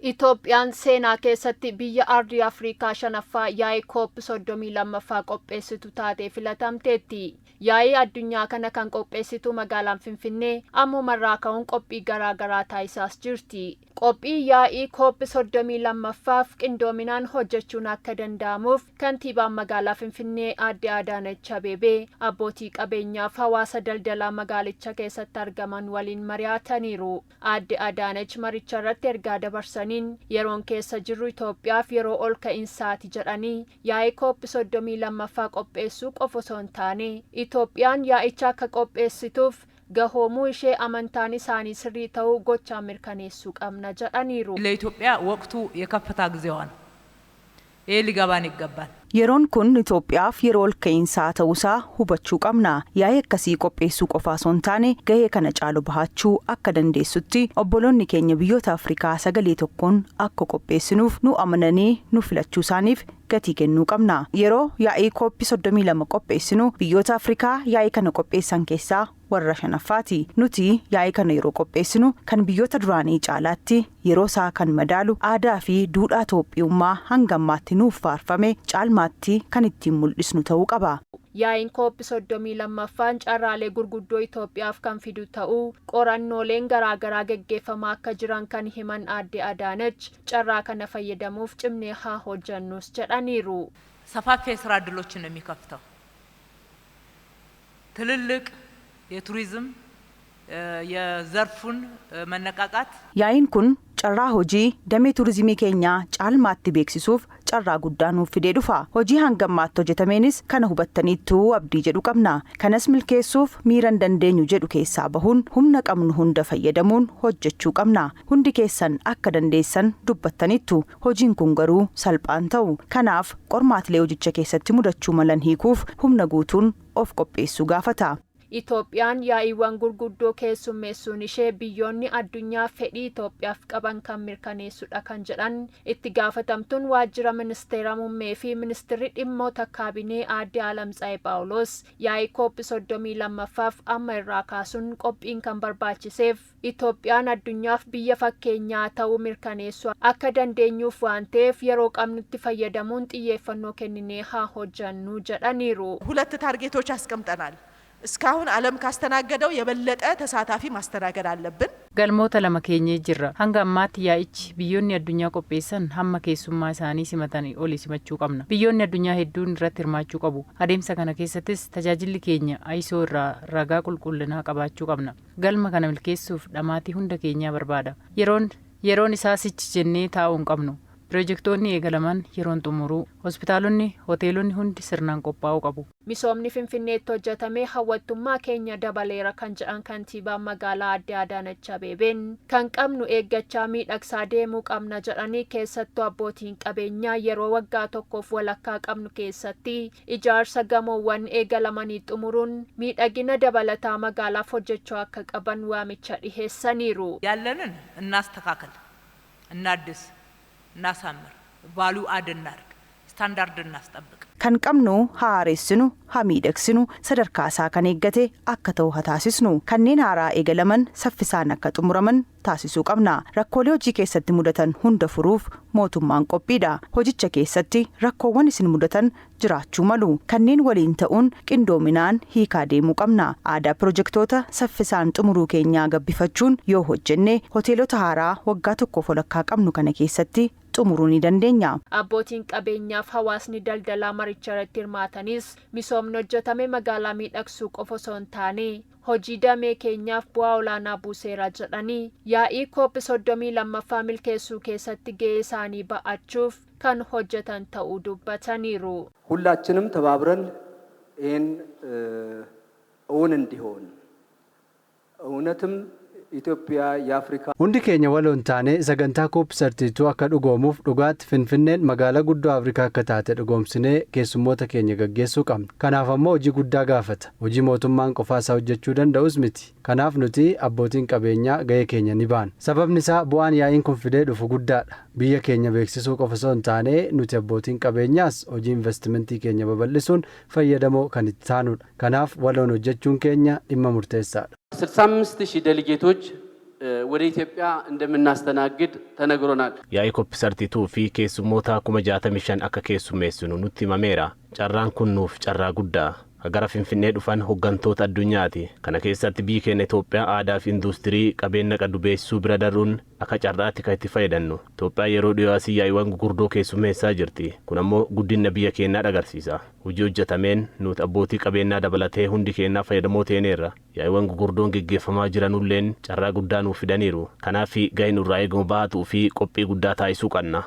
Itoophiyaan seenaa keessatti biyya ardii Afrikaa shanaffaa yaa'ii COP 32ffaa qopheessitu taatee filatamteetti. Yaa'ii addunyaa kana kan qopheessitu magaalaan Finfinnee ammumarraa ka'uun qophii garaa garaa taasisaas jirti. Qophii yaa'ii COP 32ffaaf qindoominaan hojjechuun akka danda'amuuf kantiibaan magaalaa Finfinnee Aadde Adaanech Abeebee abbootii qabeenyaaf hawaasa daldalaa magaalicha keessatti argaman waliin mari'ataniiru. Aadde Adaanech maricha irratti ergaa dabarsaniin, yeroon keessa jirru Itoophiyaaf yeroo ol ka'iinsaati jedhanii, yaa'ii COP 32ffaa qopheessuu qofa osoo hin taane Itoophiyaan yaa'icha akka qopheessituuf gahoomuu ishee amantaan isaanii sirrii ta'uu gochaan mirkaneessuu qabna jedhaniiru. ለኢትዮጵያ ወቅቱ የከፍታ ጊዜዋ ነው። ይሄ ሊገባን ይገባል። Yeroon kun Itoophiyaaf yeroo ol ka'iinsaa ta'uusaa hubachuu qabna. Yaa'ii akkasii qopheessuu qofaa osoo hin taane, gahee kana caalu bahachuu akka dandeessutti obboloonni keenya biyyoota Afrikaa sagalee tokkoon akka qopheessinuuf nu amananii nu filachuu isaaniif gatii kennuu qabna. Yeroo yaa'ii COP 32 qopheessinu biyyoota Afrikaa yaa'ii kana qopheessan keessaa warra shanaffaati. Nuti yaa'ii kana yeroo qopheessinu kan biyyoota duraanii caalaatti yeroo isaa kan madaalu, aadaa fi duudhaa Itoophiyummaa hanga ammaatti nuuf faarfame caalmaatti kan ittiin mul'isnu ta'uu qaba. Yaa'iin COP 32ffaan carraalee gurguddoo Itoophiyaaf kan fidu ta'uu qorannooleen garaagaraa geggeeffamaa akka jiran kan himan Aadde Adaanech, carraa kana fayyadamuuf cimnee haa hojjannus jedhaniiru. ሰፋፊ የስራ እድሎችን ነው የሚከፍተው። ትልልቅ የቱሪዝም የዘርፉን መነቃቃት Yaa'iin kun carraa hojii damee turizimii keenyaa caalmaatti beeksisuuf carraa guddaa nuuf fidee dhufa. Hojii hanga ammaatti hojjetameenis kana hubattaniittuu abdii jedhu qabna. Kanas milkeessuuf miira hin dandeenyu jedhu keessaa bahuun humna qabnu hunda fayyadamuun hojjechuu qabna. Hundi keessan akka dandeessan dubbattaniittu. Hojiin kun garuu salphaan ta'u. Kanaaf qormaatilee hojicha keessatti mudachuu malan hiikuuf humna guutuun of qopheessuu gaafata. Itoophiyaan yaa'iiwwan gurguddoo keessummeessuun ishee biyyoonni addunyaa fedhii Itoophiyaaf qaban kan mirkaneessudha kan jedhan itti gaafatamtuun waajjira ministeera muummee fi ministeerri dhimmoota kaabinee Aadde Alamtsaayii Phaawulos, yaa'ii COP 32ffaaf amma irraa kaasuun qophiin kan barbaachiseef Itoophiyaan addunyaaf biyya fakkeenyaa ta'uu mirkaneessuu akka dandeenyuuf waan ta'eef, yeroo qabnutti fayyadamuun xiyyeeffannoo kenninee haa hojjannu jedhaniiru. ሁለት target ኦች አስቀምጠናል። እስካሁን ዓለም ካስተናገደው የበለጠ ተሳታፊ ማስተናገድ አለብን። Galmoota lama keenyee jirra. Hanga ammaatti yaa'ichi biyyoonni addunyaa qopheessan hamma keessummaa isaanii simatanii oli simachuu qabna. Biyyoonni addunyaa hedduun irratti hirmaachuu qabu. Adeemsa kana keessattis tajaajilli keenya ISO irraa ragaa qulqullinaa qabaachuu qabna. Galma kana milkeessuuf dhamaatii hunda keenyaa barbaada. Yeroon isaa sichi jennee taa'uu hin qabnu. Pirojektoonni eegalaman yeroon xumuruu, hospitaalonni, hoteelonni hundi sirnaan qophaa'uu qabu. Misoomni Finfinneetti hojjetame hawwattummaa keenya dabaleera kan jedhan kantiibaan magaalaa Aadde Adaanach Abeebeen, kan qabnu eeggachaa miidhagsaa deemuu qabna jedhanii, keessattuu abbootiin qabeenyaa yeroo waggaa tokkoof walakkaa qabnu keessatti ijaarsa gamoowwan eegalamanii xumuruun miidhagina dabalataa magaalaaf hojjechuu akka qaban waamicha dhiheessaniiru. ያለንን እናስተካክል፣ እናድስ፣ እናሳምር፣ value add እናድርግ፣ ስታንዳርድ እናስጠብቅ። Kan qabnu haa haaressinu, haa miidhagsinu, sadarkaa isaa kan eeggate akka ta'u haa taasisnu. Kanneen haaraa eegalaman saffisaan akka xumuraman taasisuu qabna. Rakkoolee hojii keessatti mudatan hunda furuuf mootummaan qophiidha. Hojicha keessatti rakkoowwan isin mudatan jiraachuu malu. Kanneen waliin ta'uun qindoominaan hiikaa deemuu qabna. Aadaa pirojektoota saffisaan xumuruu keenyaa gabbifachuun yoo hojjenne, hoteelota haaraa waggaa tokkoof walakkaa qabnu kana keessatti xumuruu ni dandeenya. Abbootiin qabeenyaaf hawaasni daldalaa maricha irratti hirmaatanis misoomni hojjetame magaalaa miidhagsuu qofa osoo hin taane hojii damee keenyaaf bu'aa olaanaa buuseera jedhanii, yaa'ii COP 32ffaa milkeessuu keessatti gahee isaanii ba'achuuf kan hojjetan ta'uu dubbataniiru. ሁላችንም ተባብረን ይህን እውን እንዲሆን እውነትም ኢትዮጵያ የአፍሪካ Hundi keenya waloon taanee sagantaa COP 32 akka dhugoomuuf, dhugaatti Finfinneen magaalaa guddoo Afrikaa akka taate dhugoomsinee keessummoota keenya gaggeessuu qabna. Kanaaf ammoo hojii guddaa gaafata. Hojii mootummaan qofaasaa hojjechuu danda'us miti. Kanaaf nuti abbootiin qabeenyaa gahee keenya ni baana. Sababni isaa bu'aan yaa'iin kun fidee dhufu guddaadha. Biyya keenya beeksisuu qofa osoo hin taane, nuti abbootiin qabeenyaas hojii investimentii keenya babal'isuun fayyadamoo kan itti taanudha. Kanaaf waloon hojjechuun keenya dhimma murteessaadha. 65 ሺህ delegate ኦች ወደ ኢትዮጵያ እንደምናስተናግድ ተነግሮናል። Yaa'ii COP 32 fi keessummoota 65,000 akka keessummeessinu nutti himameera. Carraan kun nuuf carraa guddaa. Gara Finfinnee dhufan hooggantoota addunyaati. Kana keessatti biyyi keenya Itoophiyaa aadaa fi industirii qabeenya qabdu beeksisuu bira darbuun akka carraatti kan itti fayyadamnu. Itoophiyaan yeroo dhiyoo asii yaa'iiwwan gurguddoo keessummeessaa jirti. Kun ammoo guddina biyya keenyaa agarsiisa. Hojii hojjetameen nuti abbootii qabeenyaa dabalatee hundi keenyaa fayyadamoo teeneerra. Yaa'iiwwan gurguddoon geggeeffamaa jiranulleen carraa guddaa nuuf fidaniiru. Kanaaf gahee nurraa eegamu baatuu fi qophii guddaa taasisuu qabna.